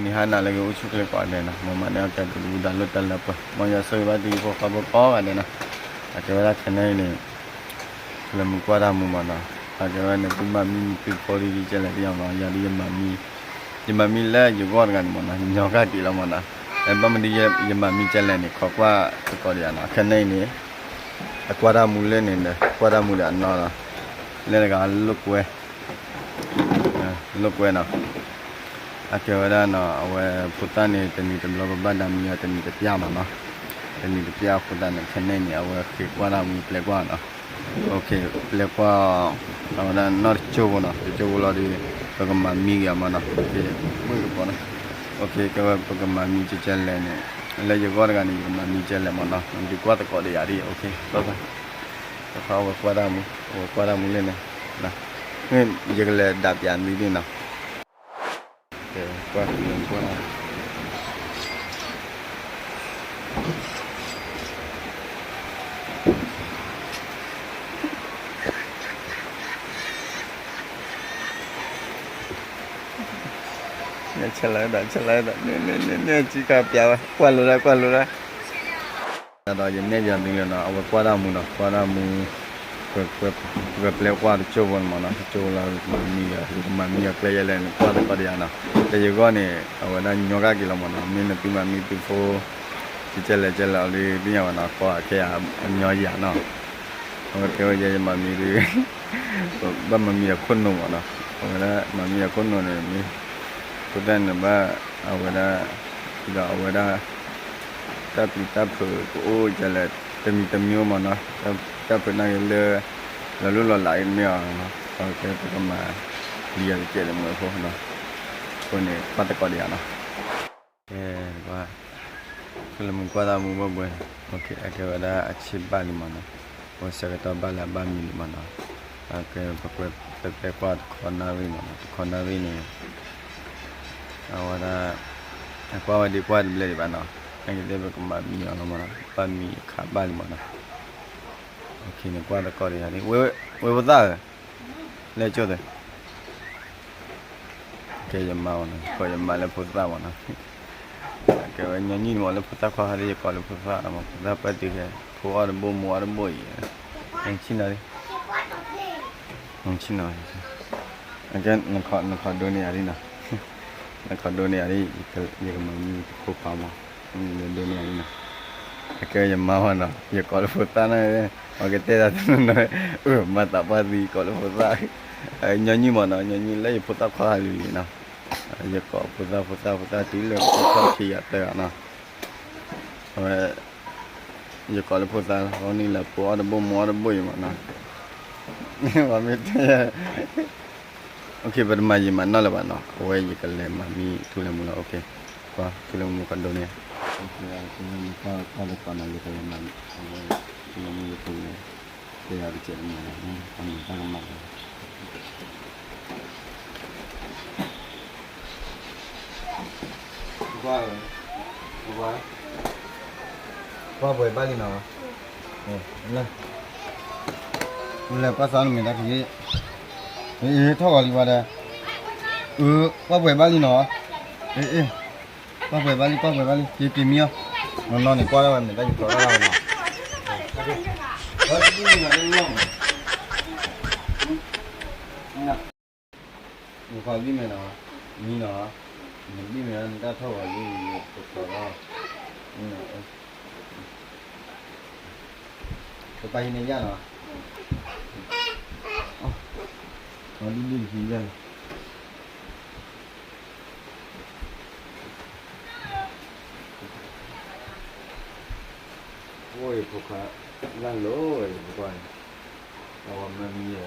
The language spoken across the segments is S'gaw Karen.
နံၤဟါနၤလၢကအိၣ်ဆူၣ်ချ့ကိးဂၤဒဲးနီၤ, မ်မၤန့ၢ်အီၣ်ကဲဒိးဒုၣ်ဒါလိၣ်တၢ်လၢပှဲၤ, မ်ယွၤဆိၣ်ဂ့ၤဘၣ်သုဟံၣ်ဖိဃီဖိကိးဂၤဒဲးနီၤ, အကဲဝဲဒၣ်ခဲန့ၣ်အံၤန့ၣ် လၢမူကွၢ်တၢ်မူမးနီၤ, အကဲဝဲန့ၣ် သုမၤမံမံသုဖိဒ်ကဲလဲၣ်သ့ၣ်ညါမး, ယၤဒ်ယမၤမံ, ယမၤမံလၢယဂီၢ်တဂၤန့ၣ်မးနီၤ, ညီကၢ်က့ၤလီၤမးနီၤ, ဘၣ်မနုၤယမၤမံကဲလဲၣ်န့ၣ် ခိးကွၢ်သကိးဒံးယၤနီၤ, ခဲန့ၣ်အံၤန့ၣ် အကွၢ်တၢ်မူလၢန့ၣ်ဒီး ကွၢ်တၢ်မူဒီးအနီၢ်နီၤ, လၢတဂၤလိာ်ကွဲ လိာ်ကွဲနီၤ, အကဲဝဲဒၣ်နီၤ, အဝဲဖိသၣ်န့ၣ် တနံၤတဘျီပဘၣ်ဒါမံအီၤ တနံၤတပျၢ်မးနီၤ, တနံၤတပျၢ်အဃိသတးန့ၣ် ခဲန့ၣ်န့ၣ် အဝဲဃ့ကွၢ်တၢ်မူပျဲကွၢ်နီၤ, ပျဲကွၢ် အဝဲဒၣ်နီၢ်တကၠိဖိနီၤ, တကၠိဖိလီၤဒီး ပကမၤမံက့ၤအီၤမးနီၤ, ကဲဝဲပကမၤမံကဲလဲၣ်န့ၣ်, လၢယဂီၢ်တဂၤန့ၣ် ယကမၤမံကဲလဲၣ်မးနီၤ, နသုကွၢ်သကိးဒံးယၤဒ် အဝဲကွၢ်တၢ်မူ, အဝဲကွၢ်တၢ်မူလၢန့ၣ်, ယကလဲၤဒၣ်ပျးနသုဒ်နီၤ ကွၢ်ကွၢ် ဆဲးလီၤဒီး ဆဲးလီၤဒီး န့ၣ် န့ၣ် န့ၣ် န့ၣ် ကံကပျးဝဲ ကွၢ်လိာ်ဒၣ် ကွၢ်လိာ်ဒၣ် ဒီးယနဲၣ်ယၤဒ်လဲၣ်နီၤ အဝဲကွၢ်တၢ်မူနီၤ ကွၢ်တၢ်မူ ပကပျဲကွၢ်တကၠိဖိန့ၣ်မးနီၤ တကၠိဖိလီၤ မၤမံယၤ ယကမၤမံယၤကျဲယဲလဲၣ်န့ၣ် ကွၢ်သကိးဒံးယၤနီၤ လၢယဂီၢ်န့ၣ် အဝဲဒၣ်ညီကၣ်က့ၤလီၤမးနီၤ မ့ၢ်နသုမၤမံသုဖိ ကကဲလဲၣ်ကဲလဲၣ်အီၤလၢသ့ၣ်ညါဘၣ်နီၤ ကိးအခဲအံၤ အညီယၤနီၤ အဝဲတဲဝဲယဲယမၤမံဒုး ဘၣ်မၤမံယၤခိၣ်နူာ်မးနီၤ အဝဲဒၣ်မၤမံယၤခိၣ်နူာ်န့ၣ်မ့ၢ် ဖိသၣ်န့ၣ်ဘၣ် အဝဲဒၣ် ဒီးအဝဲဒၣ် တၢ်ပျံၤတၢ်ဖုးကအိၣ်ကလဲၣ် တမံၤတမံၤမးနီၤ တၢ်ဖုးနာ်က့ၤလၢ လီၤလူၢ်လီၤလးမ့ၢ်အီၤနီၤ အဝဲကဲပကမၤ လံယၤတကဲးတမုာ်ဖိနီၤ အဃိန့ၣ်ကွၢ်သကိးဒံးယၤနီၤ ကဲ ကွၢ် ဖုလၢမူကွၢ်သးမူဘၣ်ဘှဲ အကဲဝဲဒၣ်အဆံးဘၣ်လံမးနီၤ အဝဲဆၢကတီၢ်ဘၣ်လၢအဘၣ်မံလံမးနီၤ အကဲပကွဲးပကွဲးကွၢ်တခီနၣ်ရံၣ်မးနီၤ တခီနၣ်ရံၣ်န့ၣ် အဝဲဒၣ် အကွၢ်ဝဲဒ်ကွၢ်တဘျဲၣ်ဒံးဘၣ်နီၤ နာ်က့ၤသ့ၣ်ပကမၤမံအီၤလီၤမးနီၤ ဘၣ်မံအခးဘၣ်လံမးနီၤ နကွၢ်သကိးဒံးယၤ ဝ့ၢ်ဖိသၣ်ဧၢ လဲၤကၠိၣ်သ့ ကဲယမါမးနီၤ ကိးယမါလၢဖိသၣ်မးနီၤ ကဲဝဲညီနုၢ်မးလၢဖိသၣ်ခွါဟးဒ်ယကိးလၢဖိသၣ်မး ဖိသၣ်ပၢ်တုၤခဲ ဖိအီၣ်တဘိမူအီၣ်တဘိအံၤ ဆံၣ်နီၤ ဆံၣ်နီၤ နခီဒိန့ၢ်ယၤဒ်နီၤ နခီဒိန့ၢ်ယၤဒ် ယကမၤမံတဖိခွါမး ဒိန့ၢ်ယၤဒ်နီၤ အကဲယမါမးနီၤ ယကိးလၢဖိသၣ်န့ၣ် အကတဲတၢ်တနီၤနီၤ အၢ မၤသးပှၢ်သံကိးလၢဖိသၣ် ညီနုၢ်မးနီၤ ညီနုၢ်လၢယဖိသၣ်ခွါဟးလံနီၤ ယကိးဖိသၣ် ဖိသၣ် ဖိသၣ်တုၤလၢဖိသၣ်ခံဂၤသၢဂၤနီၤ အဝဲ ယကိးလၢဖိသၣ် အဝဲန့ၣ်လၢဖိအီၣ်တဘိမူအီၣ်တဘိအံၤမးနီၤ ပှၤမ့ၢ်တဲ ပတမၤယံာ်မၤနီၢ်လၢၤဘၣ်နီၤ အဝဲယကလဲၤမၤမံထူလၢမူလီၤ ကွၢ်ထူလၢမူခီဒိန့ၢ် ထူလၢမူယကလဲၤ တဲယၤတကဲးတမး အမံၤတၢ်ကမၣ် ကွၢ်ပှဲၤဘၣ်လံနီၤ လဲၤကွၢ်သးနမဲာ်တၢ်ခံ ထီၣ်ဂီၤလံဝဲဒၣ် ကွၢ်ပှဲၤဘၣ်လံနီၤ ကွၢ်ပှဲၤဘၣ်လံ ကွၢ်ပှဲၤဘၣ်လံ ယက့ၤမံအီၤ နီၢ်နီၢ်န့ၣ် ကွၢ်ဒၣ်ဝဲမဲာ်တၢ်ယဖျီထီၣ်ဝဲနီၤ နခီဘံၣ်မဲာ်နီၤ မံနီၤ နဘံၣ်မဲာ်နီၤ နတၢ်ထီၣ်ဂီၤလံ ယကဖျီထီၣ် ပပာ်ဟံးန့ၢ်ယၣ်နီၤ အီၤဒ်ဒ်တဟံးယၣ်လီၤ အိၣ်ယဖိခွါ လၢ်လိၤယဖိခွါန့ၣ် အဝဲမၤမံယၤ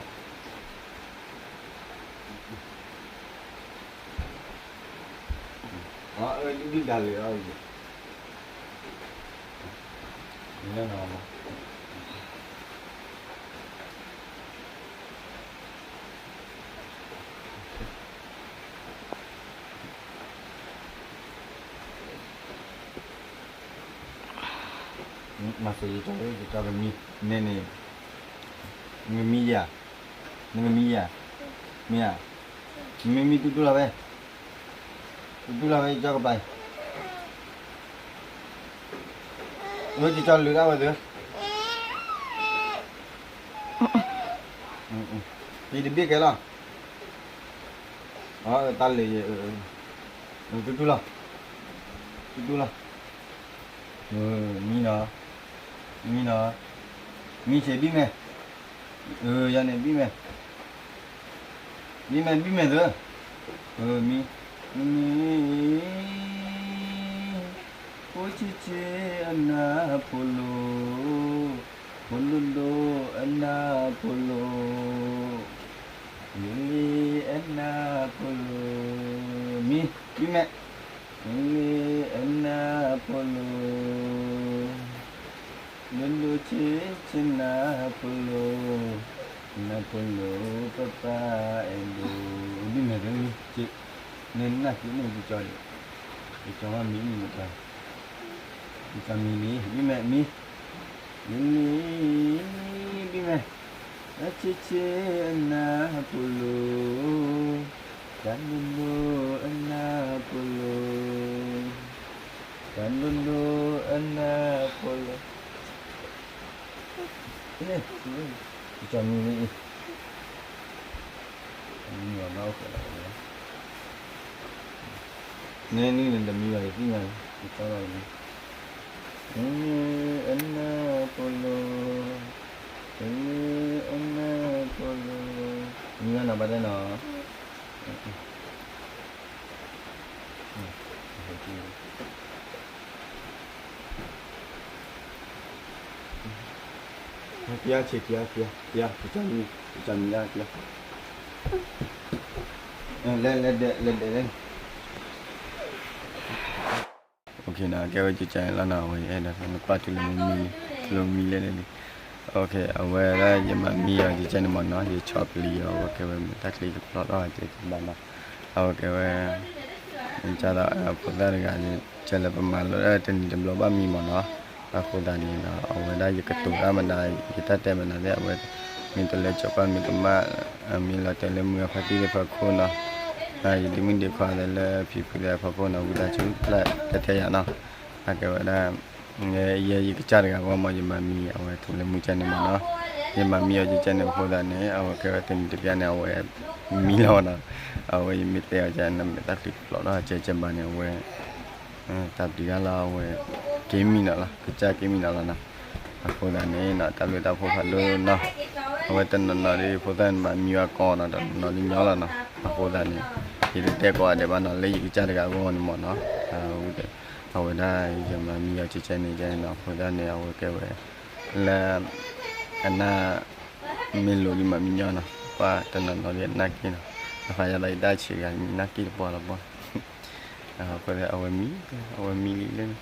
အၢ ဒ်ဒ်ဒါလၢအီၤ မၤစၢၤယကၠီ ယကၠီကမံ နဲန့ၣ် နကမံယၤ နကမံယၤ မ့ၢ်ဧါ မ့ၢ်မံတူတူလီၤဝဲ တူၢ်လီၤဝဲယကပာ်အံၤ, ဝဲကကၠီလုာ်ဒၣ်ဝဲသ့ၣ်, ယတဘ့ၣ်ကဲလီၤ, တၢ်လၢယ, တူၢ်တူၢ်လီၤ, တူၢ်တူၢ်လီၤ, မံနီၤ, မံနီၤ, မံဆ့ၣ်ဘံၣ်မဲာ်, ယၤန့ၣ်ဘံၣ်မဲာ် ဘံၣ်မဲာ်ဘံၣ်မဲာ်သၢ, မံ, မံ, ဖိဆံးဆ့ၣ်အနၢ်ဖိလိၤ, ဖိဒိၣ်ဒိၣ်အနၢ်ဖိလိၤ, လံၤလံၤအနၢ်ဖိလိၤ, မံ, ဘံၣ်မဲာ်, လံၤလံၤအနၢ်ဖိလိၤ ဒိၣ်ဒိၣ်ဆ့ဆ့နၢ်ဖိလိၤ, နၢ်ဖိလိၤပပၢ်အဲၣ်ဒိး, ဘံၣ်မဲာ်သၢမံ, နနာ်က့န့ၣ် ယကၠီဒံး, ယကၠီမံမံမံ, ယကၠီမံလံ ဘံၣ်မဲာ်မံ, လံၤလံၤ ဘံၣ်မဲာ်, အဆ့ဆ့အနၢ်ဖိလိၤ, တၢ်ဒိၣ်ဒိၣ်အနၢ်ဖိလိၤ, တၢ်ဒိၣ်ဒိၣ်အနၢ်ဖိလိၤ, ယကၠီမံလံအံၤ, မံဘၣ်အိၣ်ဖဲလဲၣ်, နနံၣ်န့ၣ်တမံဘၣ် ယသ့ၣ်ညါလံ, ယကၠီလီၤန့ၣ်, လံၤလံၤအနၢ်ဖိလိၤ, လံၤလံၤအနၢ်ဖိလိၤ, မံနီၤဘၣ်တဲနီၤ ခံဆ့ခံ, ခံဆ့, ခံဆ့, လဲၤ, လဲၤဒဲး, လဲၤဒဲး, လဲၤ, ကဲဝဲကကဲလီၤနီၤ, အဝဲအဲၣ်ဒိးနကွၢ်ထူလၢမံ, ထူလၢမံလဲၣ်န့ၣ်, အဝဲဒၣ်ယမၤမံအီၤကကဲန့ၣ်မ့ၢ်နီၤ, ယဆီၣ်ပျံၤအီၤ ကကဲဝဲမ့ၢ်တၢ်ချံကဖျိးထီၣ်ကကဲဘၣ်နီၤ, အဝဲကဲဝဲ ကဒီးဖိသၣ်တဂၤန့ၣ် ကဲလၢပမၤလိတနံၤတဘျီဘၣ်မံမ့ၢ်နီၤ, အဃိသတးန့ၣ်ဒီး အဝဲဒၣ်ယကတိၤတၢ်မနုၤ ယတၢ်တဲမနုၤသ့ၣ် အဝဲ မ့ၢ်တလၢကၠီၤပၢ်မ့ၢ်ကမၣ် မ့ၢ်လီၤတဲာ်လၢမုၢ်အဖါတံၢ်သ့ၣ်ဖီခိၣ်နီၤ, ယဒ့မုၣ်ဒ့ခွါသ့ၣ်လၢဖံဖုသ့ၣ်ဖီခိၣ်နီၤ ဝံသးစူၤပျဲတဲထဲယၤနီၤ, အကဲဝဲဒၣ် ယဲယကစၢ်တဂၤအဂီၢ်မ့ၢ် ယမၤမံအဝဲထူလၢမုၢ်ကဲန့ၣ်မ့ၢ်နီၤ, ယမၤမံအီၤကကဲန့ၣ်အဃိသတးန့ၣ် အဝဲကဲဝဲတနံၤတပျၢ်န့ၣ် အဝဲမံလီၤနီၤ, အဝဲယမ့ၢ်တဲအီၤကဲန့ၣ် မ့ၢ်တၢ်ချံကဖျိးထီၣ်ကကဲဘၣ်န့ၣ် အဝဲ တၢ်ပျံၤတၢ်လီၤ အဝဲ က့ၤမံနီၤလီၤ ကစၢ်က့ၤမံနီၤလီၤနီၤ, အဃိသတးန့ၣ်နီၤ တၢ်ဘျုးတၢ်ဖှိၣ်ဖးဒိၣ်နီၤ, အဝဲတနီၤနီၤဒ်ဖိသၣ်န့ၣ်မၤမံဝဲကီးနီၤ တနီၤနီၤဒ်ညီလီၤနီၤ, အဃိသတးန့ၣ် ယတတဲကိးဂၤဒဲးဘၣ်နီၤ လၢယကစၢ်တဂၤအဂီၢ်န့ၣ်မ့ၢ်နီၤ, အဝဲဒၣ်ယမၤမံအီၤကကဲန့ၣ်ကဲနီၤ အဃိသတးန့ၣ် အဝဲကဲဝဲ လၢ အနၢ် မ့ၢ်လိၤဒ်မၤမံညီနီၤ ပှၤတနီၤနီၤဒ်အနၢ်က့ၤနီၤ, အခါယသးယတၢ်ဆံးတဂၤ နၢ်က့ၤတပှၢ်လီၤပှၢ်, အဃိသတး အဝဲမံ အဝဲမံလံလၢန့ၣ်,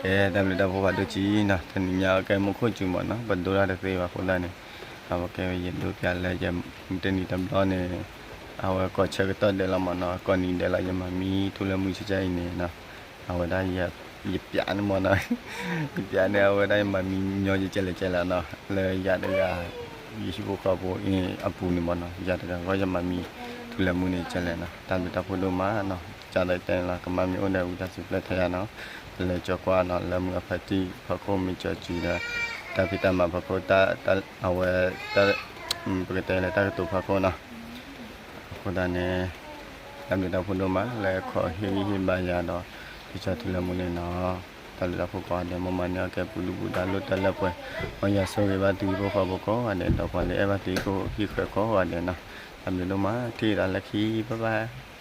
ကဲတၢ်ဘျုးတၢ်ဖှိၣ်ဖးဒိၣ်က့ၤနီၤ တနံၤညါကဲမူခိၣ်စူၤမ့ၢ်နီၤ ပဒိတၢ်တသ့ဘၣ်အဃိသတးန့ၣ်, အဝဲကဲဝဲယဒိပျဲလၢယ တနံၤတဘျီန့ၣ်, အဝဲကိးဆၢကတီၢ်ဒဲးလီၤမ့ၢ်နီၤ ကိးနံၤဒဲးလီၤ ယမၤမံထူလၢမုၢ်ကကဲအံၤန့ၣ်နီၤ, အဝဲဒၣ် ယပျးန့ၣ်မ့ၢ်နီၤ, ယပျးန့ၣ် အဝဲဒၣ်ယမၤမံညီကကဲလဲၣ်ကဲလဲၣ်နီၤ လၢယၤတဂၤ ယဟံၣ်ဖိဃီဖိအပူၤန့ၣ်မ့ၢ်နီၤ ယၤတဂၤဂီၢ်ယမၤမံထူလၢမုၢ်န့ၣ်ကဲလဲၣ်နီၤ တၢ်ဘျုးတၢ်ဖှိၣ်ဒိၣ်မးနီၤ ကစၢ်သးတဲန့ၣ်လီၤ ကမၣ်မ့ၢ်အိၣ်ဒီးဝံသးစူၤပျဲထဲယၤနီၤ, တလၢကၠီၤကွၢ်နီၤ လၢမုၢ်အဖါတံၢ်ဖီခိၣ်မ့ၢ်ကၠီၤစုၤဒီး တၢ်ဖံးတၢ်မၤဖီခိၣ် အဝဲ ပကတဲလၢတၢ်ကတိၤဖီခိၣ်နီၤ အဃိသတးန့ၣ် တၢ်ဘျုးတၢ်ဖှိၣ်ဒိၣ်မး လၢခီဟ့ၣ်ဂံၢ်ဟ့ၣ်ဘါယၤဒီး ကစၢ်ထူလၢမုၢ်န့ၣ်နီၤ, တၢ်ဘျုးတၢ်ဖှိၣ်ကိးဂၤဒဲး မ်မၤန့ၢ်အီၤကဲပူၤဒူပူၤဒါလိၣ်တၢ်လၢပှဲၤ, မ်ယွၤဆိၣ်ဂ့ၤဘၣ်သုဟံၣ်ဖိဃီဖိကိးဂၤဒဲး ဒီးပှၤလၢအဲၣ်ဘၣ်သုဟံၣ်ဖိဃီဖိကိးဂၤဒဲးနီၤ, တၢ်ဘျုးဒိၣ်မး ထံၣ်သးလၢခံ bye bye.